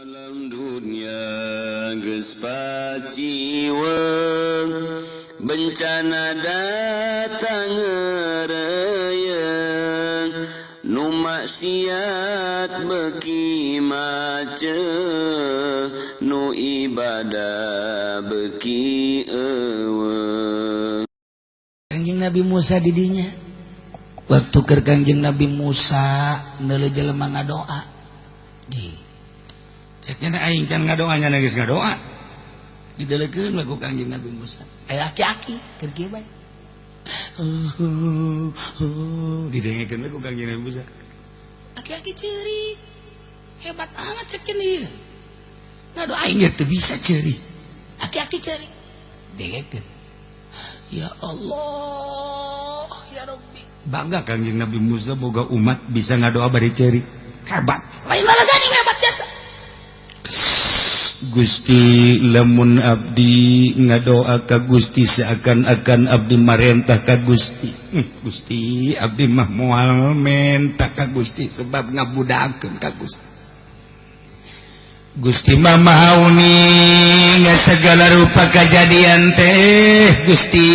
Alam dunia geus paciweng, bencana datang ngereyeng, nu maksiat beuki macet, nu ibadah beuki euweuh. Kangjeng Nabi Musa didinya, waktu keur Kangjeng Nabi Musa neuleuh jelema ngadoa ji. Ceknya aing can ngadoa, nya geus ngadoa. Didelekeun we ku Kangjeng Nabi Musa, aya aki-aki keur kieu bae. Didengekeun we ku Kangjeng Nabi Musa. Aki-aki ceurik, hebat amat cek ieu ngadoa, aing ge teu bisa ceurik. Aki-aki ceurik, dengekeun, ya Allah, ya Rabbi. Bangga Kangjeng Nabi Musa boga umat bisa ngadoa bari ceurik, hebat. Lain malah gani, hebat jasa. Gusti, lamun abdi ngadoa ka Gusti seakan-akan abdi marentah ka Gusti. Gusti, abdi mah moal menta ka Gusti sebab ngabudakeun ka Gusti. Gusti mah maha uning segala rupa kejadian teh. Gusti,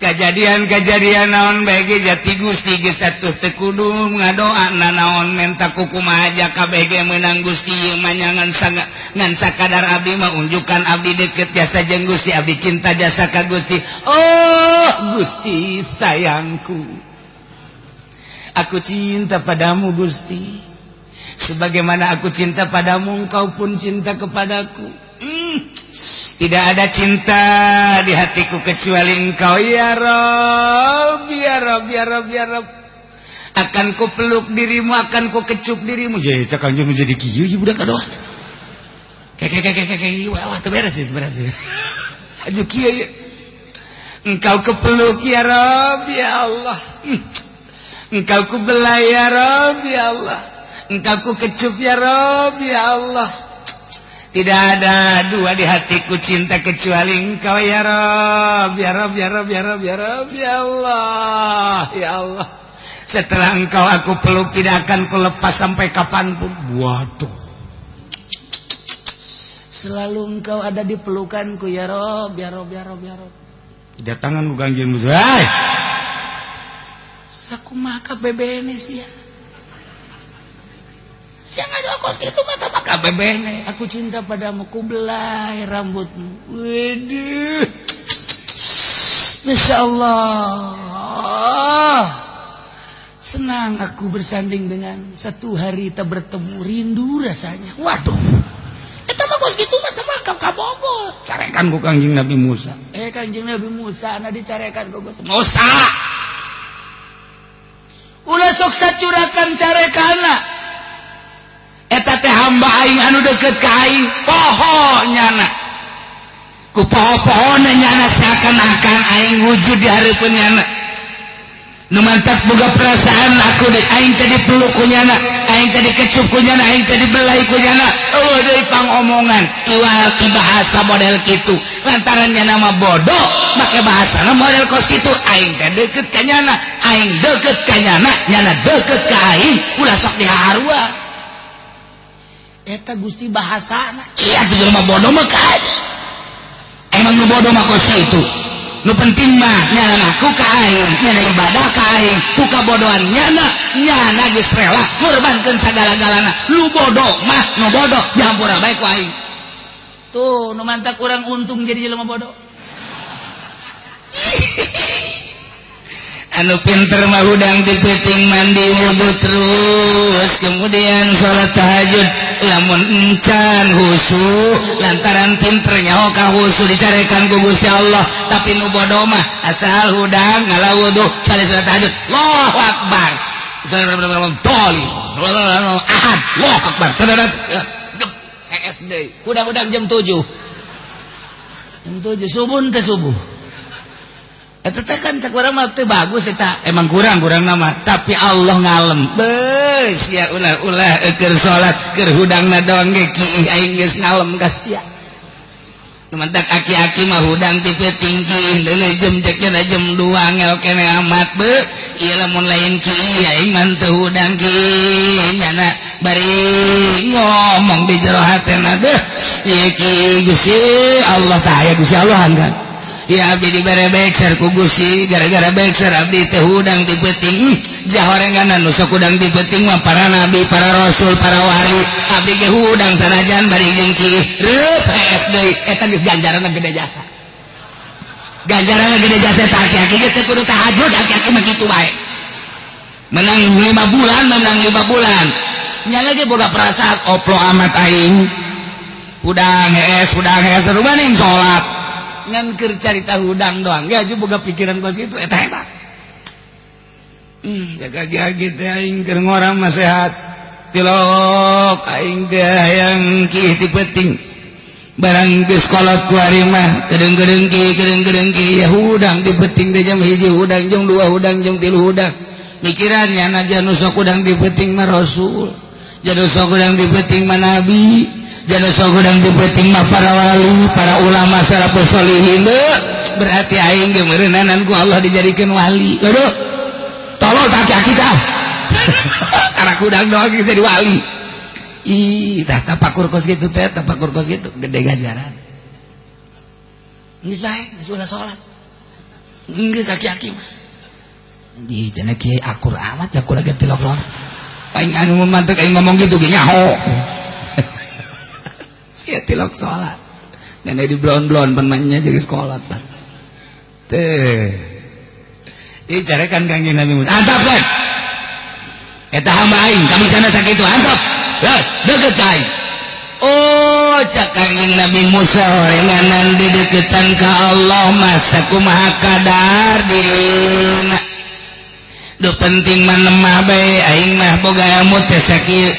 kejadian-kejadian naon bae jati Gusti geus atuh teu kudu ngadoa nanaon menta kukumaha aja kabeh ge meunang. Gusti, ieu mah ngan ngan sakadar abdi mah unjukan abdi deket jasa jeung Gusti, abdi cinta jasa ka Gusti. Oh Gusti sayangku, aku cinta padamu. Gusti, sebagaimana aku cinta padamu, engkau pun cinta kepadaku. Tidak ada cinta di hatiku kecuali engkau, ya Rob, ya Rob, ya Rob, ya Rob. Akan ku peluk dirimu, akan ku kecup dirimu. Jadi cak Kanjeng menjadi kieu ieu budak aduh. Kayak kayak kayak kayak, wah, teu beres sih, beres sih. Aju kieu ya. Engkau kepeluk, ya Rob, ya Allah. Engkau ku belai, ya Rob, ya Allah. Engkau ku kecup, ya Rob, ya Allah. Tidak ada dua di hatiku cinta kecuali engkau, ya Rob, ya Rob, ya Rob, ya Rob, ya Rob, ya Allah, ya Allah. Setelah engkau aku peluk, tidak akan kulepas sampai kapanpun. Waduh. Selalu engkau ada di pelukanku, ya Rob, ya Rob, ya Rob, ya Rob. Datangan ku Kangjeng Musa. Hai. Sakumaha bebene sia? Sia ngadoa kos kitu mata maka bebene. Aku cinta padamu, ku belai rambutmu. Waduh. Masya Allah. Senang aku bersanding dengan satu hari kita bertemu, rindu rasanya. Waduh. Eta mah kos kitu mah mah kabogo. Carekan ku Kangjeng Nabi Musa. Eh, Kangjeng Nabi Musa na dicarekan ku Gusti. Musa. Ulah sok sacurakan carekana. Eta teh hamba aing anu deket ka aing, poho nyana. Ku poho-pohona nyana seakan-akan aing wujud di hareupeun nyana. Nu mantak boga perasaan aku di aing teh dipeluk ku nyana, aing teh dikecup ku nyana, aing teh dibelai ku nyana. Euweuh deui pangomongan, iwal ti bahasa model kitu. Lantaran nyana mah bodoh, make bahasana model kos kitu. Aing teh deket ka nyana, aing deket ka nyana, nyana deket ka aing, ulah sok dihaharua. Eta Gusti bahasana. Iya tuh jelema bodoh mah kaji. Emang nu bodoh mah kos kitu. Nu penting mah nyana ngaku ka aing, nyana ibadah ka aing, ku kabodohan nyana, nyana geus rela ngorbankeun sagala-galana. Lu bodoh mah, nu bodoh dihampura bae ku aing. Tuh, nu mantak kurang untung jadi jelema bodoh. Anu pinter mah hudang di peuting mandi wudhu terus kemudian sholat tahajud, lamun encan husu lantaran pinter nyaho ka husu dicarekan ku Gusti Allah. Tapi nu bodoh mah asal hudang ngala wudhu sali sholat tahajud, Allahu akbar, Doli ahad, Allahu akbar, SD hudang-hudang jam 7, jam 7 subuh teh, subuh. Eta teh kan cek urang mah teu bagus eta, emang kurang kurang nama, tapi Allah ngalem beus ya. Ulah ulah keur salat keur hudangna doang ge kiih, aing geus ngalem ka sia. Nu mantak aki-aki mah hudang ti peuting kiih deuleu jam, cekna jam 2 ngel kene amat be ieu. Lamun lain kiih aing mah teu hudang kiih nyana bari. Ngomong di jero hatena deh ieu ki Gusti Allah tah aya Gusti Allah kan. Ya abdi dibere bekser ku Gusti, gara-gara bekser abdi teh hudang di peuting. Jahorenganan nu sok hudang di peuting mah para nabi, para rasul, para wali. Abdi ge hudang sanajan bari jeung ki reup hees deui, eta geus ganjaranna gede jasa. Ganjaranna gede jasa tah aki-aki ge teu kudu tahajud, aki-aki mah kitu bae. Menang 5 bulan, menang 5 bulan. Nya lagi boga perasaan oplo amat aing. Hudang hees rumaning salat. Ngan keur carita hudang doang ya aja boga pikiran kos kitu eta hebat. Jaga kieu teh aing keur ngorang mah sehat. Tilok aing teh hayang kieu ti peuting. Barang geus kolot ku ari mah kedeung-kedeung ki kedeung-kedeung ki ya hudang ti peuting teh jam 1 hudang jam 2 hudang jam 3 hudang. Mikirannya najan nu sok hudang ti peuting mah rasul, janu sok hudang ti peuting mah nabi, janu sok hudang ti peuting mah para wali, para ulama salafus sholihin. Berarti aing ge meureunanan ku Allah dijadikeun wali. Aduh, tolol tak aki tah. Karena hudang doang geus jadi wali. Ih, tah tapakur kos kitu teh, tapakur kos kitu gede ganjaran. Geus bae, geus ulah salat. Geus aki-aki mah. Di cenah kiai akur amat ya kurang tilok lor. Aing anu mantuk aing ngomong gitu ge nyaho. Sia tilok salat. Nenek di blon-blon pan mah nya jadi sekolah pan. Teh. Ih carekan Kangjeng Nabi Musa. Antap kan. Eta hamba aing kami sana sakitu antap. Los, deket ka aing. Oh, cak Kangjeng Nabi Musa horenganan dideketan ka Allah masa kumaha kadar dirina. Du penting mah lemah bae aing mah boga ilmu teh sakieu.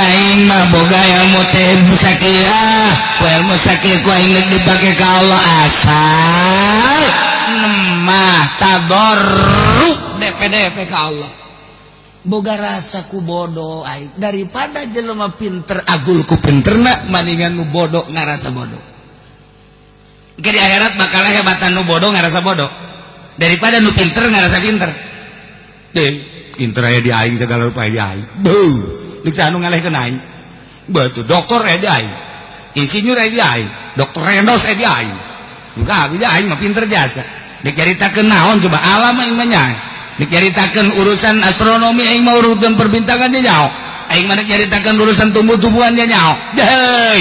Aing mah boga ilmu teh sakieu ah, ku ilmu sakieu ku aing geus dipake ka Allah asal lemah tadarru DPDP ka Allah. Boga rasa ku bodoh aing daripada jelema pinter agul ku pinterna maningan nu bodoh ngarasa bodoh. Ke di akhirat bakal hebatan nu bodoh ngarasa bodoh daripada nu pinter ngarasa pinter. Deh, pinter aya di aing segala rupa di aing. Beuh, deuk saha nu ngalehkeun aing. Beuh, doktor aya di aing. Insinyur aya di aing, dokter Rendos aya di aing. Enggak, di aing mah pinter jasa. Dek caritakeun naon coba alam aing mah nyaho. Dek caritakeun urusan astronomi aing mah urusan perbintangan dia nyaho. Aing mah dek caritakeun urusan tumbuh-tumbuhan dia nyaho. Deh,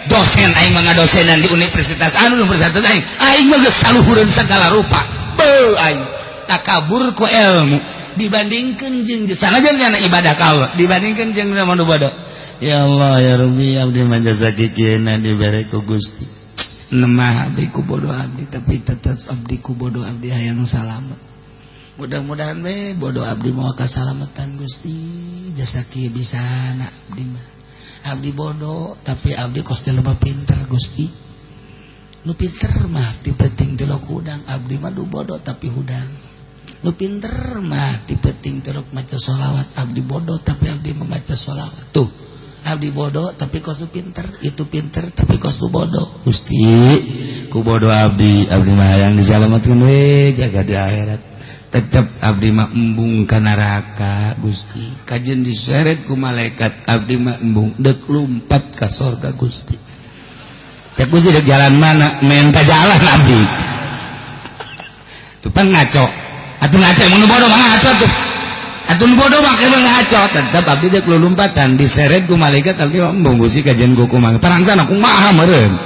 dosen aing mah ngadosenan di universitas anu universitas aing. Aing mah geus saluhureun segala rupa. Beuh aing takabur ku ilmu dibandingkan jeung sanajan kana ibadah ka Allah dibandingkan jeung nu bodoh. Ya Allah ya Rabbi abdi mah jasa kikieuna dibere ku Gusti. Nemah abdi ku bodoh abdi tapi tetep abdi ku bodoh abdi hayang nu salamet. Mudah-mudahan we bodoh abdi moal kasalamatan Gusti jasa kieu bisana abdi mah. Abdi bodoh tapi abdi kos jelema pinter Gusti. Nu pinter mah ti peuting tilok hudang, abdi mah du bodoh tapi hudang. Nu pinter mah ti peuting tilok maca sholawat, abdi bodoh tapi abdi membaca sholawat. Tuh, abdi bodoh tapi kos nu pinter, itu pinter tapi kos nu bodoh. Gusti, ku bodoh abdi, abdi mah hayang disalametkeun we jaga di akhirat. Tetep abdi mah embung ka neraka Gusti. Kajen diseret ku malaikat abdi mah embung deuk lumpat ka sorga Gusti. Cek Gusti dek jalan mana? Menta jalan abdi. Tuh pan ngaco. Atuh ngaco emang nu bodoh mah ngaco tuh. Atuh nu bodoh mah emang ngaco. Tetep abdi dek lulumpatan diseret ku malaikat abdi mah embung Gusti kajen ku kumaha. Parangsana kumaha meureun.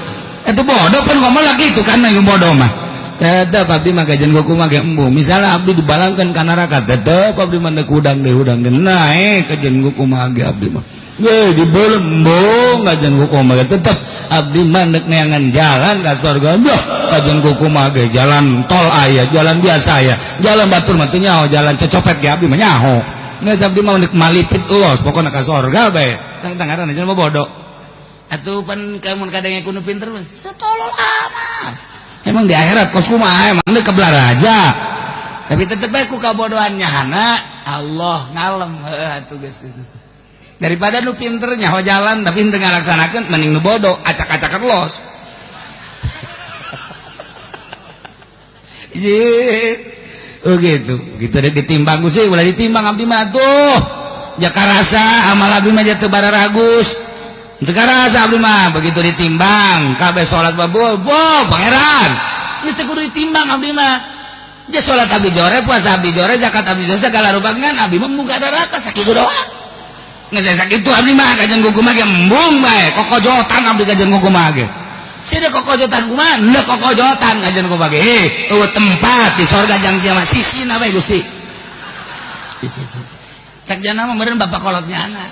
Eta bodoh pan ngomong lagi itu kan yang bodoh mah. Tetep abdi mah kajen ku kumaha ge embung. Misalnya abdi dibalangkeun ka neraka tetep abdi mah deuk hudang deui hudang deui naek kajen ku kumaha ge abdi mah. Ge dibeuleum embung kajen ku kumaha ge tetep abdi mah deuk neangan jalan ka surga. Duh kajen ku kumaha ge jalan tol aya, jalan biasa aya, jalan batur mah teu nyaho, jalan cecopet ge abdi mah nyaho. Geus abdi mah deuk malipit los pokona ka surga bae. Tang ngaranna jelema bodoh. Atuh pan kamun kadang kudu pinter mah setolol amat. Emang di akhirat kos kumaha emang deuk kebelar aja. Tapi tetep bae ku kabodohan nyahana Allah ngalem heuh atuh geus itu. Daripada nu pinter nyaho jalan tapi henteu ngalaksanakeun mending nu bodoh acak-acakan los. Ye. Oh gitu. Gitu deh ditimbang Gusti, ulah ditimbang abdi mah tuh. Jakarasa amal abdi mah teu bararagus. Teu karasa abdi mah begitu ditimbang kabeh salat babu, bo pangeran. Geus teu kudu ditimbang abdi mah. Ja salat abdi jore, puasa abdi jore, zakat abdi jore, segala rupa ngan abdi mah muga neraka sakitu doang. Geus sakitu abdi mah kajeun kumaha ge embung bae, kokojotan abdi kajeun kumaha ge. Sini kokojotan kumaha? Henteu kokojotan kajeun kumaha ge. Eueuh tempat di sorga jang sia mah sisina bae Gusti. Di sisi. Cek jana mah meureun bapak kolotnya anak.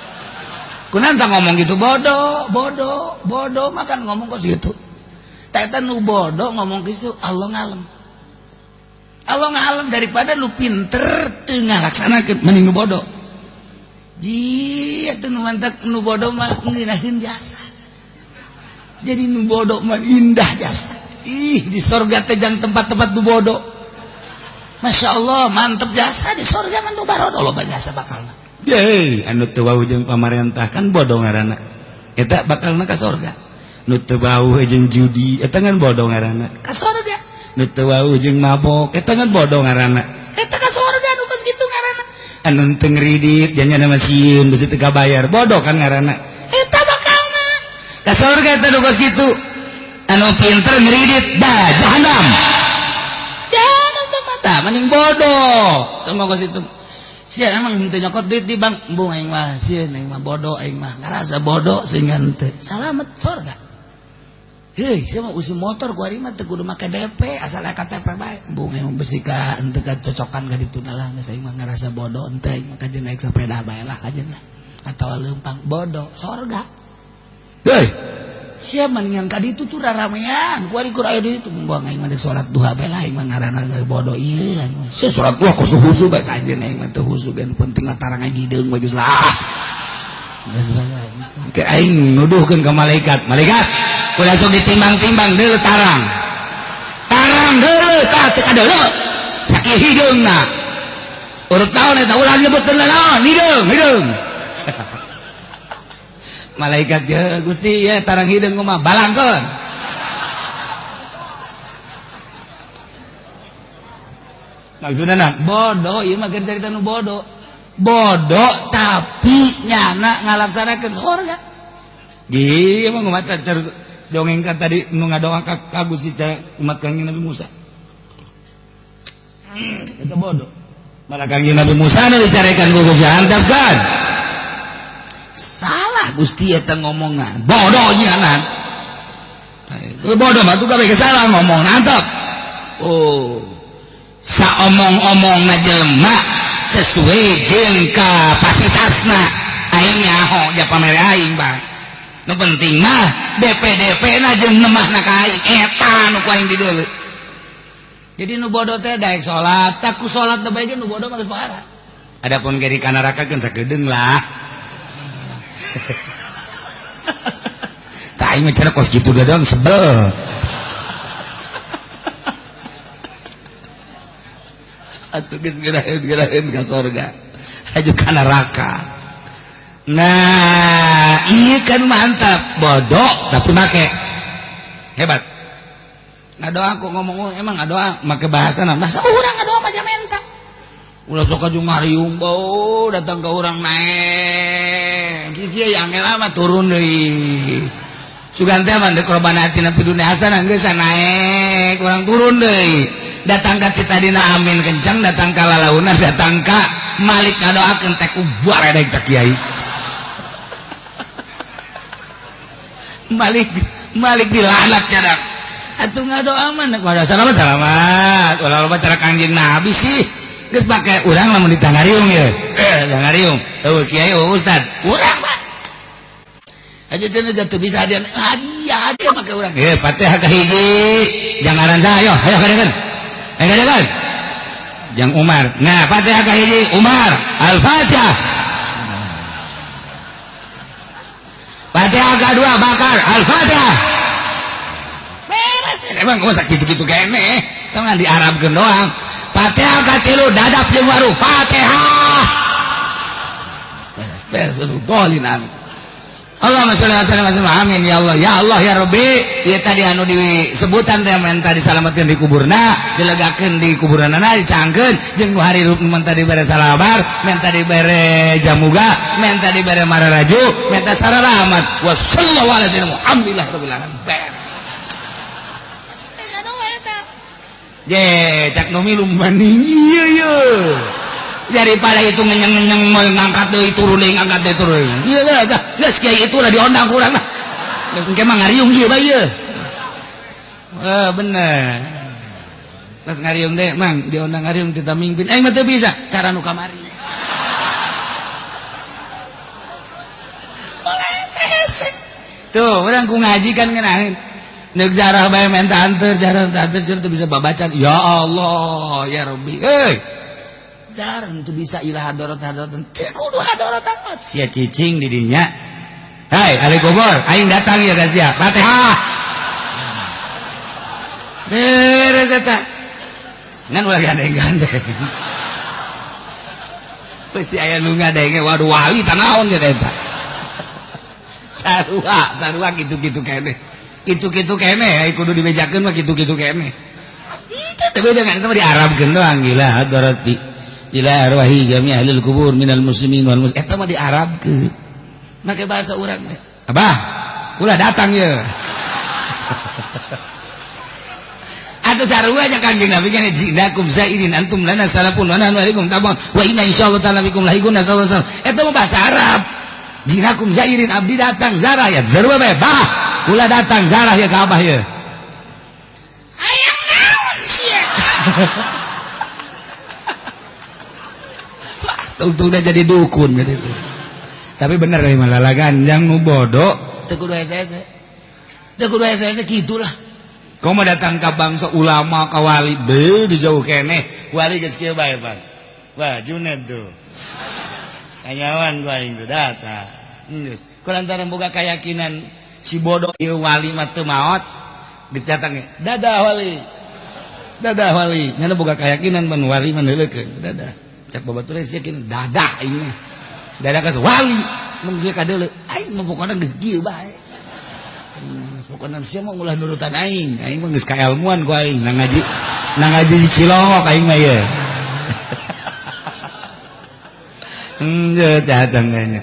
Kunaon tah ngomong gitu bodoh, bodoh, bodoh makan ngomong kos gitu. Tah eta nu bodoh ngomong kitu Allah ngalem. Allah ngalem daripada nu pinter teu ngalaksanakeun mending nu bodoh. Ji atuh nu mantak nu bodoh mah ngeunaheun jasa. Jadi nu bodoh mah indah jasa. Ih di sorga teh jang tempat-tempat nu bodoh. Masya Allah mantep jasa di sorga mah nu barodo loba jasa bakalna. Ye, anu teu wawuh jeung pamarentah kan bodoh ngaranna. Eta bakalna ka sorga. Nu teu wawuh jeung judi eta kan bodoh ngaranna. Ka sorga. Nu teu wawuh jeung mabok eta kan bodoh ngaranna. Eta ka sorga nu kos kitu ngaranna. Anu teu ngridit janyana mah sieun bisi teu kabayar bodoh kan ngaranna. Eta bakalna. Ka sorga eta nu kos kitu. Anu pinter ngridit dah jahanam. Jahanam teh mata mending bodoh. Teu mah kos itu. Sia emang henteu nyokot duit di bank, embung aing mah sieun aing mah bodoh aing mah ngarasa bodoh sehingga henteu. Salamet sorga. Hei, sia mah usim motor ku ari mah teu kudu make DP asal KTP bae. Embung aing mah besi ka henteu kacocokan ka ditu lah geus aing mah ngarasa bodoh henteu aing mah kajeun naik sepeda bae lah kajeun lah. Atawa leumpang bodoh sorga. Hei, sia mendingan ka ditu tuh raramean ku ari kur aya di ditu buang aing mah deuk salat duha bae lah aing mah ngaranna geus bodoh ieu. Sia salat duha kos husu bae kajeun aing mah teu husu ge penting mah tarang aing hideung bae geus lah. Geus bae. Ke aing nuduhkeun ka malaikat, malaikat ulah sok ditimbang-timbang deuleu tarang. Tarang deuleu tah teu kadeuleu. Sakieu hideungna. Urut naon eta ulah nyebutkeun naon, hideung, hideung. Malaikat ya Gusti ya tarang hideung mah balangkeun. Maksudna nah, bodoh ieu mah keur carita nu bodoh. Bodoh tapi nyana ngalaksanakeun sorga. Ji emang mata dongeng kan tadi nu ngadoa ka Gusti umat Kangjeng Nabi Musa. Eta bodoh. Malah Kangjeng Nabi Musa nu dicarekan ku Gusti antap kan. Salah Gusti eta ngomongna. Bodoh nyanan. Bodoh mah tuh kabeh salah ngomong antap. Oh. Saomong-omongna jelema sesuai jeung kapasitasna. Aing nyaho ja pamere aing bang. Nu penting mah DPDP na jeung nemahna ka aing eta nu ku aing dideuleu. Jadi nu bodoh teh daek salat, tak ku salat teh bae nu bodoh mah geus parah. Adapun ge di kanaraka keun sakedeung lah. Tah aing mah cara kos kitu doang sebel. Atuh geus geraheun-geraheun ka sorga. Aju ka neraka. Nah, ieu kan mantap, bodoh tapi make. Hebat. Ngadoa aku ngomong emang ngadoa make bahasa nah, masa urang ngadoa mah menta. Ulah sok aju ngariung bau datang ke urang naek. Kieu yang lama turun deui. Sugan teh mah deuk robana atina fid dunya hasanah geus naek, urang turun deui. Datang ka ti tadina amin kencang, datang ka lalauna, datang ka Malik ngadoakeun teh ku baredeg ta kiai. Malik Malik dilaknat cadak. Atuh ngadoa mah nek salamat salamat. Ulah loba cara Kangjeng Nabi sih. Geus pake urang lamun ditangariung ye. Tangariung. Eueuh kiai eueuh ustad. Urang mah. Aja cenah teu bisa hadiah. Hadiah hadiah make urang. Eh Fatihah ka hiji. Jangaran saha ayo, ayo kadekan. Ayo kadekan. Jang Umar. Nah, Fatihah ka hiji Umar. Al-Fatihah. Fatihah ka dua Bakar. Al-Fatihah. Beres. Emang masa kitu-kitu kene. Tong ngan diarabkeun doang. Fatihah ka tilu dadap jeung waru. Fatihah. Beres, beres, dolin amin. Allahumma sholli ala sayyidina amin ya Allah ya Allah ya Rabbi. Ieu tadi anu disebutan teh menta disalametkeun di kuburna, dilegakeun di kuburanana, dicangkeun jeung nu harirup menta dibere salabar, menta dibere jamuga, menta dibere mararaju, menta saralamat. Wa sallallahu ala sayyidina Muhammadin rabbil alamin. Je cak nu milu maning ieu ye. Daripada itu ngenyeng-ngenyeng mau ngangkat deui turun deui ngangkat deui turun deui. Ieu lah geus kiai itu lah diondang ku urang lah. Geus engke mah ngariung ieu bae ieu. Eh bener. Geus ngariung deui mang diondang ngariung teu mimpin. Aing mah teu bisa cara nu kamari. Tuh, urang ku ngaji kan ngeunaheun. Neuk jarah bae menta anteur, jarah menta anteur teu bisa babacan. Ya Allah, ya Rabbi. Euy. Jarang tuh bisa ilah hadorot hadorot teu kudu hadorot amat sia cicing di dinya. Hai ahli kubur, aing datang ya ka sia. Fatihah. Beres eta. Ngan ulah gandeng-gandeng. Pasti aya nu ngadenge waduh wali tanaon ge eta. Sarua, sarua kitu-kitu keneh. Kitu-kitu keneh ai kudu dibejakeun mah kitu-kitu keneh. Teu beda kan eta mah diarabkeun doang gila hadoroti. Ila arwahi jami ahlil kubur minal muslimin wal muslimat. Eta mah diarabkeun. Make bahasa urang teh. Abah, kula datang ye. Atuh sarua nya Kanjeng Nabi kan jinakum zairin antum lana salafun wa nahnu alaikum tabun wa inna insyaallah ta'ala bikum lahiqun sallallahu alaihi wasallam. Eta mah bahasa Arab. Jinakum zairin abdi datang zarah ya sarua bae. Bah, kula datang zarah ya ka abah ye. Hayang naon sia? Untung udah jadi dukun gitu. Tapi bener nih malah ganjang nu bodoh teu kudu hese-hese. Teu kudu hese-hese kitulah. Kau mau datang ka bangsa ulama ka wali beuh di jauh keneh. Wali geus kieu bae pan. Wah, Junaid tuh. Kanyawan gua aing tuh datang. Geus. Kulantaran boga keyakinan si bodoh ieu wali mah teu maot geus datang dadah wali. Dadah wali. Nyana boga keyakinan mun wali mah neuleukeun. Dadah. Cak babatur sia kin dadah aing mah. Dadah ka wali mun sia kadeuleu aing mah pokona geus kieu bae. Pokona sia mah ulah nurutan aing. Aing mah geus kaelmuan ku aing nang ngaji di Cilongok aing mah ye. Geus datang nya.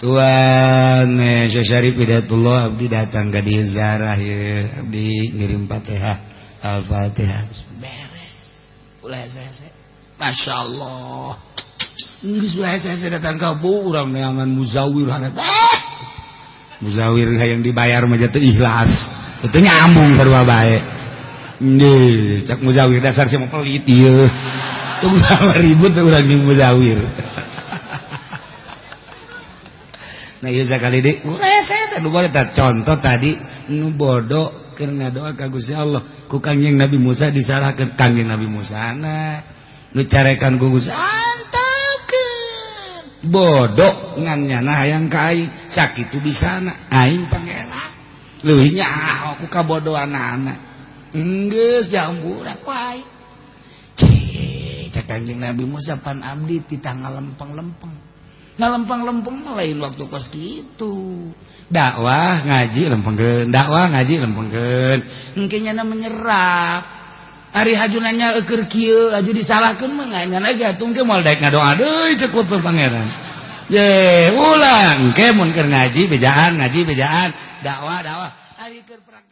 Tuan Syekh Syarif Hidayatullah abdi datang ka dieu ziarah ye. Abdi ngirim Fatihah Al-Fatihah. Beres. Ulah hese-hese. Masya Allah. Geus ulah hese-hese datang ka bu urang neangan muzawir hareup. Muzawir hayang dibayar mah teu ikhlas. Itu nyambung sarua bae. Nggih, cak muzawir dasar sia mah pelit ieu. Teu sama ribut urang jeung muzawir. Nah ieu sakali deui ulah hese-hese nu boleh contoh tadi nu bodoh keur ngadoa ka Gusti Allah ku Kangjeng Nabi Musa disalahkeun Kangjeng Nabi Musa na nu carekan ku Gusti antepkeun bodoh ngan nyana hayang ka aing sakitu bisana aing pangeran leuwih nyaho ku kabodohanana geus diampura ku aing cek Kangjeng Nabi Musa pan abdi titah ngalempeng-lempeng ngalempeng-lempeng mah lain waktu kos kitu dakwah ngaji lempengkeun dakwah ngaji lempengkeun engke nyana menyerap ari haju nanya eueur kieu haju disalahkeun mah nyana ge atuh engke moal daek ngadoa deui cek ku pangeran ye ulang engke mun keur ngaji bejaan dakwah dakwah ari keur praktek.